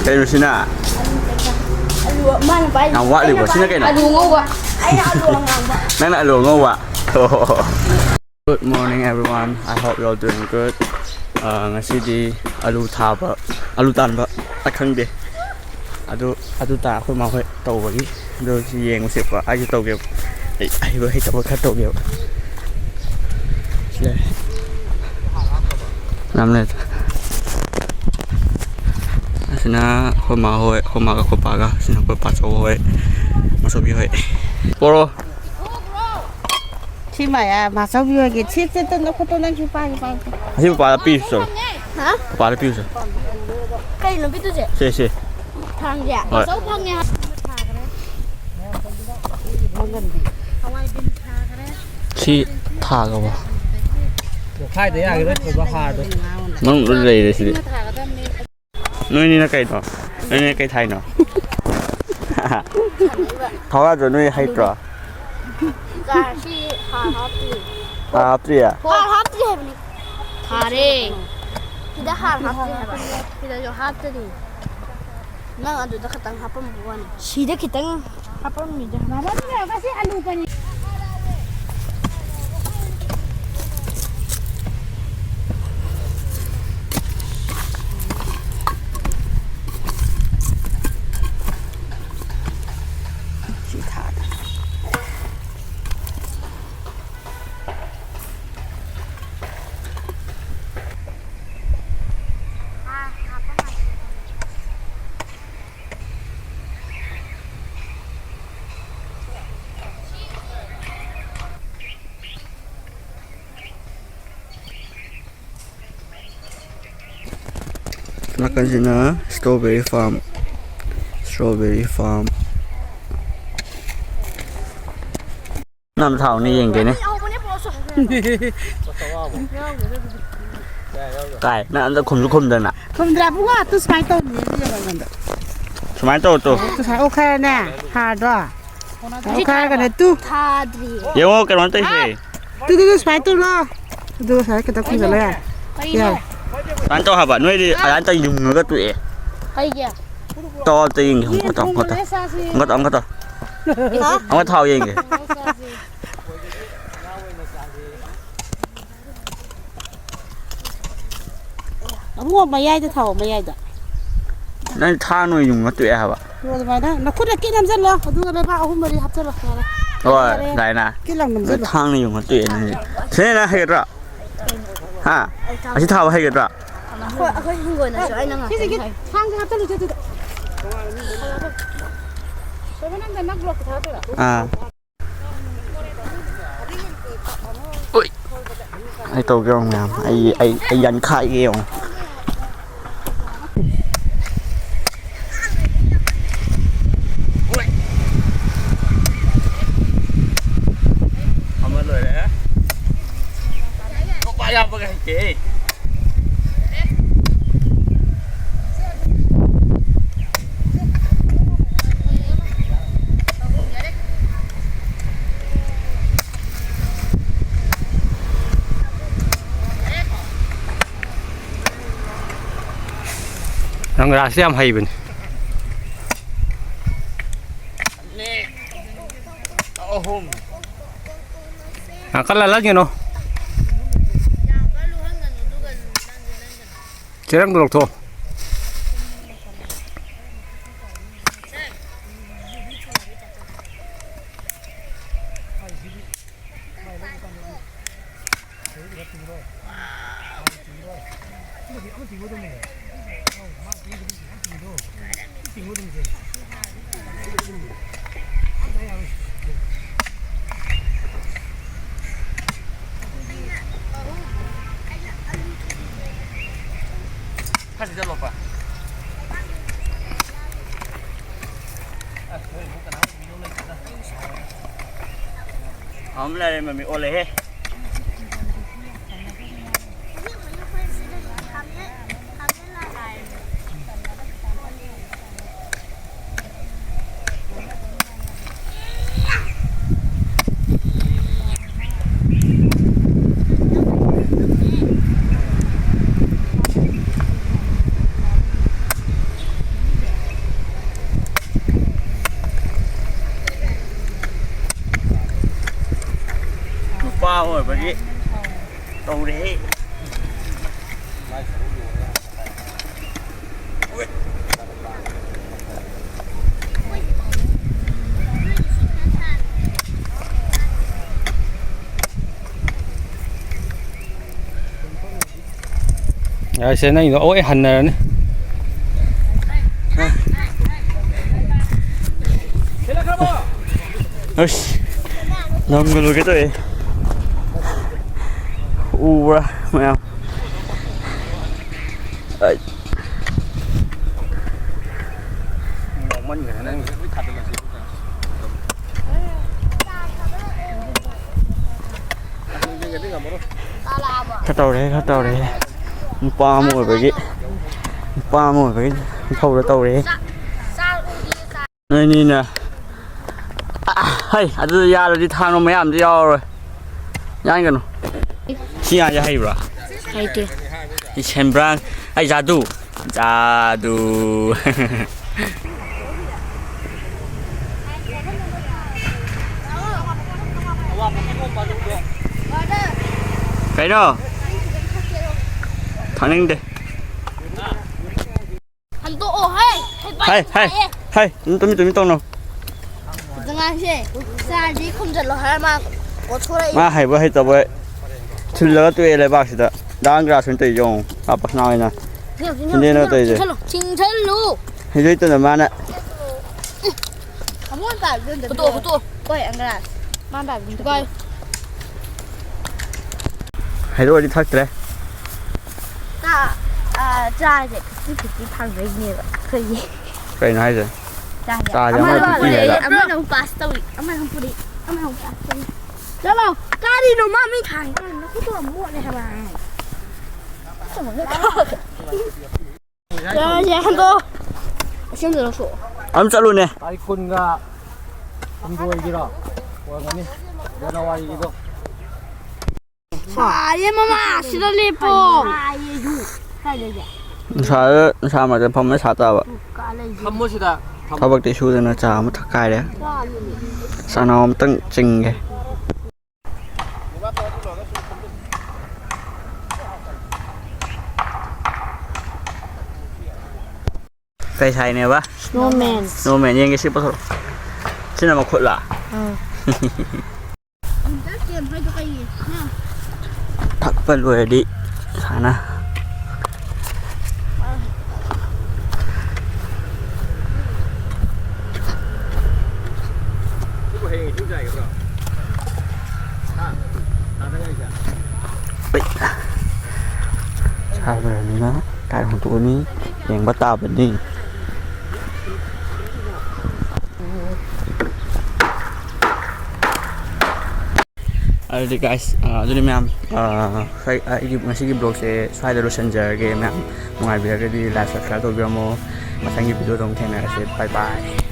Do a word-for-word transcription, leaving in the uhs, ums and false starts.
ꯀꯩꯅꯣ ꯁꯤꯅ? ꯑꯂꯨ, ꯃꯥꯅ ꯄꯥꯏ-, ꯌꯥꯝ ꯋꯥꯠꯂꯤꯕꯣ? ꯑꯩꯅ ꯁꯤꯅ ꯄꯥꯏ-, ꯀꯩꯅꯣ? ꯑꯂꯨ ꯑꯉꯧꯕ꯫ ꯑꯩꯅ ꯑꯂꯨ ꯑꯉꯥꯡꯕ꯫ ꯅꯪꯅ ꯑꯂꯨ ꯑꯉꯧꯕ? Good morning, everyone. I hope you are doing good. ꯑꯥ, ꯉꯁꯤꯗꯤ ꯑꯂꯨ ꯊꯥꯕ, ꯑꯂꯨ ꯇꯥꯟꯕ, ꯑ, ꯈꯪꯗꯦ꯫ ꯑꯗꯨ, ꯑꯗꯨ ꯇꯥ-, ꯑꯩꯈꯣꯏ ꯃꯥ ꯍꯣꯏ ꯇꯧꯕꯒꯤ꯫ ꯑꯗꯨ ꯁꯤ ꯌꯦꯡꯉꯨꯁꯦꯀꯣ꯫ ꯑꯩꯁꯨ ꯇꯧꯒꯦꯕ꯫ ꯑꯩ ꯑꯍꯩꯕ ꯍꯩꯇꯕ ꯈꯔ ꯇꯧꯒꯦꯕ꯫ ꯁꯤ ꯂꯩꯔꯦ꯫ ꯌꯥꯝ ꯂꯩꯔꯦ꯫ ꯑꯁꯤꯅ ꯑꯩꯈꯣꯏ ꯃꯥ ꯍꯣꯏ, ꯑꯩꯈꯣꯏ ꯃꯥꯒ ꯑꯩꯈꯣꯏ ꯄꯥꯒ꯫ ꯑꯁꯤꯅ ꯑꯩꯈꯣꯏ ꯄꯥꯆꯧ ꯍꯣꯏ, ꯃꯆꯧꯕꯤ ꯍꯣꯏ꯫ ꯄꯣꯔꯣ꯫ ꯁꯤ ꯃꯌꯥ ꯃꯥꯆꯧꯕꯤ ꯍꯣꯏꯒꯤ ꯁꯤ, ꯁꯤ, ꯁꯤ, ꯅꯈꯨꯠꯇꯣ ꯅꯪꯁꯨ ꯄꯥꯏꯒꯦ, ꯄꯥꯏꯒꯦ꯫ ꯑꯁꯤ ꯃꯄꯥꯗ ꯄꯤꯔꯨꯆꯣ꯫ ꯍꯥ? ꯃꯄꯥꯗ ꯄꯤꯔꯨꯆꯣ꯫ ꯀꯩꯅꯣ ꯄꯤꯗꯣꯏꯁꯦ? ꯁꯦ, ꯁꯦ꯫ ꯊꯥꯡꯁꯦ? ꯍꯣꯏ꯫ ꯃꯥꯆꯧ ꯐꯪꯉꯦ ꯍꯥꯏ-, ꯁꯤ ꯊꯥꯈ꯭ꯔꯕꯣ? ꯄꯣꯛꯈꯥꯏꯗ ꯌꯥꯒꯤꯔꯣꯏ, ꯐꯖꯕ ꯍꯥꯔꯗꯣ꯫ ꯃꯅꯨꯡꯗ ꯂꯩꯔꯦ ꯁꯤꯗꯤ꯫ ꯅꯣꯏꯅꯤꯅ ꯀꯩꯅꯣ? ꯅꯣꯏꯅꯤꯅ ꯀꯩ ꯊꯥꯏꯅꯣ? ꯊꯥꯎ ꯌꯥꯗ꯭ꯔꯣ? ꯅꯣꯏ ꯍꯩꯇ꯭ꯔꯣ? ꯀꯥꯔꯁꯤ ꯍꯥꯔ ꯍꯥꯞꯇ꯭ꯔꯤ꯫ ꯍꯥꯔ ꯍꯥꯞꯇ꯭ꯔꯤꯌꯦ? ꯍꯥꯔ ꯍꯥꯞꯇ꯭ꯔꯤ ꯍꯥꯏꯕꯅꯤ꯫ ꯊꯥꯔꯦ꯫ ꯁꯤꯗ ꯍꯥꯔ ꯍꯥꯞꯇ꯭ꯔꯤ ꯍꯥꯏꯕ꯫ ꯁꯤꯗꯁꯨ ꯍꯥꯞꯇ꯭ꯔꯤ꯫ ꯅꯪ ꯑꯗꯨꯗ ꯈꯛꯇꯪ ꯍꯥꯞꯄꯝꯕ ꯋꯥꯅꯤ꯫ ꯁꯤꯗ ꯈꯤꯇꯪ ꯍꯥꯞꯄꯝꯃꯤꯗ꯫ ꯃꯥꯃꯥ, ꯁꯤ ꯑꯂꯨ ꯀꯔꯤ? ꯁꯤ ꯊꯥꯗ꯫ ꯅꯥꯀꯟꯁꯤꯅ strawberry farm, strawberry farm꯫ ꯅꯝ ꯊꯥꯎꯅꯦ ꯌꯦꯡꯒꯦꯅꯦ꯫ ꯀꯥꯏ? ꯅꯪ ꯑꯝꯇ ꯈꯨꯝꯁꯨ ꯈꯨꯝꯗꯅ꯫ ꯈꯨꯝꯗ꯭ꯔꯥ ꯏꯕꯨꯡꯉꯣ? ꯇꯨ ꯁꯨꯃꯥꯏꯅ ꯇꯧꯅꯤ, ꯑꯗꯨ ꯌꯦꯡꯉꯣ ꯑꯩꯉꯣꯟꯗ꯫ ꯁꯨꯃꯥꯏꯅ ꯇꯧ ꯇꯨ꯫ ꯇꯨ ꯁꯨꯃꯥꯏꯅ ꯑꯣꯛꯈꯥꯏꯔꯅꯦ, ꯍꯥꯔꯗꯣ꯫ ꯑꯣꯛꯈꯥꯏꯔꯒꯅꯦ ꯇꯨ꯫ ꯊꯥꯗ꯭ꯔꯤ꯫ ꯌꯦꯡꯉꯣ ꯀꯩꯅꯣ ꯇꯧꯏꯁꯦ꯫ ꯇꯨ, ꯇꯨ, ꯇꯨ, ꯁꯨꯃꯥꯏꯅ ꯇꯧꯔꯣ꯫ ꯑꯗꯨꯒ ꯁꯨꯃꯥꯏꯅ ꯈꯤꯇꯪ ꯈꯨꯝꯖꯤꯜꯂꯣ ꯌꯥꯔꯦ꯫ ꯀꯔꯤꯅꯣ? ꯌꯥꯔꯦ꯫ ꯁꯨꯃꯥꯏꯅ ꯇꯧ ꯍꯥꯏꯕ꯫ ꯅꯣꯏꯗꯤ ꯑꯗꯨꯃꯥꯏꯅ ꯇꯧ ꯌꯨꯡꯉꯒ ꯇꯣꯛꯑꯦ꯫ ꯀꯩꯒꯤ? ꯇꯧ, ꯑꯝꯇ ꯌꯦꯡꯒꯦ꯫ ꯑꯃꯨꯛꯀ ꯇꯧ, ꯑꯃꯨꯛꯀ ꯇꯧ꯫ ꯌꯦꯟ ꯊꯣꯡꯕꯅꯦ ꯆꯥꯁꯤ꯫ ꯑꯃꯨꯛꯀ ꯇꯧ, ꯑꯃꯨꯛꯀ ꯇꯧ꯫ ꯍꯥ? ꯑꯃꯨꯛꯀ ꯊꯥꯎ ꯌꯦꯡꯒꯦ꯫ ꯆꯥꯁꯤ꯫ ꯑꯕꯨꯡꯉꯣ, ꯃꯌꯥꯏꯗ ꯊꯥꯎ, ꯃꯌꯥꯏꯗ꯫ ꯅꯪ ꯊꯥꯡ ꯅꯣꯏ ꯌꯨꯡꯉ ꯇꯣꯛꯑꯦ ꯍꯥꯏꯕ꯫ ꯑꯗꯨꯃꯥꯏꯅ ꯅꯈꯨꯠꯅ ꯀꯤꯠ ꯅꯝꯖꯜꯂꯣ, ꯑꯗꯨꯒ ꯂꯩꯕꯥꯛ ꯑꯍꯨꯝ ꯃꯔꯤ ꯍꯥꯞꯆꯜꯂꯣ, ꯌꯥꯔꯦ꯫ ꯍꯣꯏ, ꯌꯥꯔꯦ, ꯌꯥꯔꯦ꯫ ꯗꯥꯏꯅꯥ꯫ ꯀꯤꯠ ꯂꯥꯎ ꯅꯝꯖꯜꯂꯣ꯫ ꯊꯥꯡꯅ ꯌꯨꯡꯉ ꯇꯣꯛꯑꯦ ꯅꯪꯗꯤ꯫ ꯁꯤꯅ ꯅꯪ ꯍꯩꯒꯗ꯭ꯔꯣ? ꯍꯥ? ꯑꯁꯤ ꯊꯥꯕ ꯍꯩꯒꯗ꯭ꯔꯣ? ꯑꯩꯈꯣꯏ, ꯑꯩꯈꯣꯏ ꯍꯤꯡꯒꯣꯜꯗꯁꯨ ꯑꯩꯅ ꯉꯥꯛꯇꯅꯤ ꯁꯤꯁꯤꯒꯤ ꯍꯥꯏ꯫ ꯊꯥꯡꯁꯦ ꯍꯥꯞꯆꯜꯂꯨꯁꯦ ꯑꯗꯨꯗ꯫ ꯁꯣꯏꯕ ꯅꯪꯗ ꯅꯪ ꯕ꯭ꯂꯣꯛꯀꯤ ꯊꯥꯗꯣꯏꯔꯣ? ꯑꯥ꯫ ꯎꯏ꯫ ꯑꯩ ꯇꯧꯒꯦ ꯌꯦꯡꯉꯣ ꯃꯌꯥꯝ꯫ ꯑꯩ, ꯑꯩ, ꯑꯩ ꯌꯥꯟꯈꯥꯏꯒꯦ ꯌꯦꯡꯉꯣ꯫ ꯑꯃ ꯂꯣꯏꯔꯦ꯫ ꯅꯨꯄꯥ ꯌꯥꯝꯕꯒ ꯍꯩꯇꯦꯍꯦ꯫ ꯔꯪꯒ꯭ꯔꯥꯁꯁꯦ ꯌꯥꯝ ꯍꯩꯕꯅꯤ꯫ ꯑꯅꯤ, ꯑꯍꯨꯝ꯫ ꯌꯥꯝ ꯀꯟꯅ ꯂꯜꯍꯟꯒꯅꯨ꯫ ꯆꯦꯔꯪꯗꯣ ꯂꯧꯊꯣꯛꯑꯣ꯫ ꯈꯔ ꯆꯠꯂꯣꯄ꯫ ꯑꯁ, ꯍꯣꯏ, ꯑꯃꯨꯛ ꯀꯅꯥ ꯑꯃꯨꯛ ꯂꯩꯇꯦꯗ꯫ ꯑꯃ ꯂꯩꯔꯦ, ꯃꯃꯤ ꯑꯣꯜꯂꯦꯍꯦ꯫ ꯇꯧꯔꯦꯍꯦ꯫ ꯌꯥꯔꯦꯁꯦ, ꯅꯪꯒꯤꯗꯣ ꯂꯣꯏ ꯍꯟꯅꯔꯅꯤ꯫ ꯑꯁ, ꯂꯝꯒ ꯂꯣꯏꯒꯦ ꯇꯧꯋꯦ꯫ ꯎꯕ꯭ꯔꯥ ꯃꯌꯥꯝ? ꯑꯩ꯫ ꯈꯔ ꯇꯧꯔꯦ, ꯈꯔ ꯇꯧꯔꯦ꯫ ꯅꯨꯄꯥ ꯑꯃ ꯑꯣꯏꯕꯒꯤ, ꯅꯨꯄꯥ ꯑꯃ ꯑꯣꯏꯕꯒꯤ ꯏꯊꯧꯗ ꯇꯧꯔꯦ꯫ ꯅꯣꯏꯅꯤꯅ꯫ ꯑ, ꯍꯩ, ꯑꯗꯨ ꯌꯥꯔꯗꯤ ꯊꯥꯡꯅ ꯃꯌꯥꯝꯗꯤ ꯌꯥꯎꯔꯔꯣꯏ꯫ ꯌꯥꯟꯒꯅꯨ꯫ ꯁꯤ ꯉꯥꯁꯦ ꯍꯩꯕ꯭ꯔꯣ? ꯍꯩꯇꯦ꯫ ꯏꯁ, ꯁꯦꯝꯕ꯭ꯔꯥꯡ꯫ ꯑꯩ ꯖꯥꯗꯨ꯫ ꯖꯥꯗꯨ꯫ ꯀꯩꯅꯣ? ꯊꯥꯅꯤꯡꯗꯦ꯫ ꯍꯟꯗꯣꯛꯑꯣ ꯍꯦ! ꯍꯩ, ꯍꯩ, ꯍꯩ! ꯇꯨꯃꯤꯟ, ꯇꯨꯃꯤꯟ, ꯇꯨꯃꯤꯟ ꯇꯧꯅꯣ꯫ ꯑꯉꯥꯡꯁꯦ ꯆꯥꯔꯗꯤ ꯈꯨꯝꯖꯜꯂꯣ ꯍꯥꯏꯔ ꯃꯥ ꯀꯣꯊꯣꯔꯛꯏ꯫ ꯃꯥ ꯍꯩꯕ ꯍꯩꯇꯕ ꯊꯤꯜꯂꯒ ꯇꯣꯛꯑꯦ ꯂꯩꯕꯥꯛꯁꯤꯗ꯫ ꯗꯥꯟ ꯒ꯭ꯔꯥꯁ ꯑꯣꯏꯅ ꯇꯧꯔꯤꯁꯦ ꯌꯦꯡꯉꯣ꯫ ꯃꯥ ꯄꯁꯅꯥ ꯑꯣꯏꯅ꯫ ꯆꯤꯡꯊꯜꯂꯨ, ꯆꯤꯡꯊꯜꯂꯨ, ꯆꯤꯡꯊꯜꯂꯨ꯫ ꯆꯤꯡꯊꯜꯂꯨ꯫ ꯆꯤꯡꯊꯜꯂꯨ꯫ ꯍꯩꯖꯩꯇꯅ ꯃꯥꯅ꯫ ꯑꯃꯨꯛ ꯍꯟꯅ ꯄꯥꯏꯕꯗꯣ ꯑꯝꯇ ꯍꯨꯠꯇꯣꯛꯑꯣ, ꯄꯤꯔꯛꯑꯣ꯫ ꯍꯨꯠꯇꯣꯛꯑꯣ꯫ ꯍꯣꯏ, ꯑꯪꯒ꯭ꯔꯥꯁ꯫ ꯃꯥ ꯄꯥꯏꯕꯗꯣ ꯑꯝꯇ ꯄꯤꯔꯛꯑꯣ꯫ ꯍꯩꯗꯣꯛꯑꯗꯤ ꯊꯛꯇ꯭ꯔꯦ꯫ ꯆꯥ-, ꯑ, ꯆꯥꯁꯦ fifty fifty ꯊꯥꯡꯗꯣꯏꯅꯦꯕ ꯑꯩꯈꯣꯏꯒꯤ꯫ ꯀꯩꯅꯣ ꯍꯥꯏꯁꯦ? ꯆꯥꯁꯦ꯫ ꯆꯥꯁꯦ ꯑꯃꯅ ꯑꯃꯅ fifty ꯄꯨꯔꯛꯏ, ꯍꯥꯏꯔꯣ? ꯑꯃꯅ ꯑꯃꯨꯛ pass ꯇꯧꯏ, ꯑꯃꯅ ꯑꯃꯨꯛ ꯄꯨꯔꯛꯏ, ꯑꯃꯅ ꯑꯃꯨꯛ pass ꯇꯧꯏ꯫ ꯆꯠꯂꯣ! ꯀꯔꯤꯅꯣ ꯃꯥ ꯃꯤ ꯊꯥꯡꯉꯤ ꯀꯥꯟꯗ ꯅꯈꯨꯠꯇꯣ ꯌꯥꯝ ꯃꯣꯠꯂꯦ ꯍꯥꯏꯕ꯫ ꯌꯥꯔꯦ, ꯌꯥꯔꯦ, ꯍꯟꯗꯣꯛꯑꯣ꯫ ꯑꯁꯦꯡꯕ ꯂꯧꯊꯣꯛꯑꯣ꯫ ꯑꯗꯨꯝ ꯆꯠꯂꯨꯅꯦ꯫ ꯇꯥꯔꯤꯛ ꯀꯨꯟꯒ ꯍꯨꯝꯗꯣꯏꯒꯤꯔꯣ? ꯑꯣꯏꯔꯝꯒꯅꯤ꯫ ꯖꯅꯋꯥꯔꯤꯒꯤꯗꯣ꯫ ꯁꯥꯏꯌꯦ ꯃꯃꯥ, ꯁꯤꯗ ꯂꯦꯞꯄꯣ꯫ ꯅꯨꯡꯁꯥꯗ, ꯅꯨꯡꯁꯥ ꯃꯔꯛꯇ ꯐꯝꯃ ꯁꯥ ꯇꯥꯕ꯫ ꯐꯝꯃꯣ ꯁꯤꯗ꯫ ꯊꯕꯛꯇꯤ ꯁꯨꯗꯅ ꯆꯥ ꯑꯃ ꯊꯛ ꯀꯥꯏꯔꯦ꯫ ꯆꯥꯅꯥꯎ ꯑꯃꯇꯪ ꯆꯤꯡꯒꯦ꯫ ꯀꯩ ꯁꯥꯏꯅꯦꯕ? Snowman. Snowman ꯌꯦꯡꯒꯦ ꯁꯤ ꯄꯨꯊꯣꯔꯛꯑꯣ꯫ ꯁꯤꯅ ꯃꯈꯨꯠꯂꯥ? ꯑꯥ. ꯊꯛꯄ ꯂꯣꯏꯔꯗꯤ ꯁꯨꯃꯥꯏꯅ꯫ ꯁꯥꯈ꯭ꯔꯕꯅꯤꯅ ꯀꯥꯏ ꯍꯣꯡꯗꯣꯛꯑꯅꯤ, ꯌꯦꯡꯕ ꯇꯥꯕꯅꯤ꯫ ꯑꯗꯨꯗꯤ guys, ꯑ, ꯑꯗꯨꯗꯤ ꯃꯌꯥꯝ, ꯑ, ꯍꯣꯏ, ꯑꯩꯒꯤ ꯉꯁꯤꯒꯤ vlogꯁꯦ ꯁ꯭ꯋꯥꯏꯗ ꯂꯣꯏꯁꯤꯟꯖꯔꯒꯦ꯫ ꯃꯌꯥꯝ ꯅꯨꯡꯉꯥꯏꯕꯤꯔꯒꯗꯤ like, subscribe ꯇꯧꯕꯤꯔꯝꯃꯣ꯫ ꯃꯊꯪꯒꯤ videoꯗ ꯑꯃꯨꯛ ꯊꯦꯡꯅꯔꯁꯦ꯫ Bye bye꯫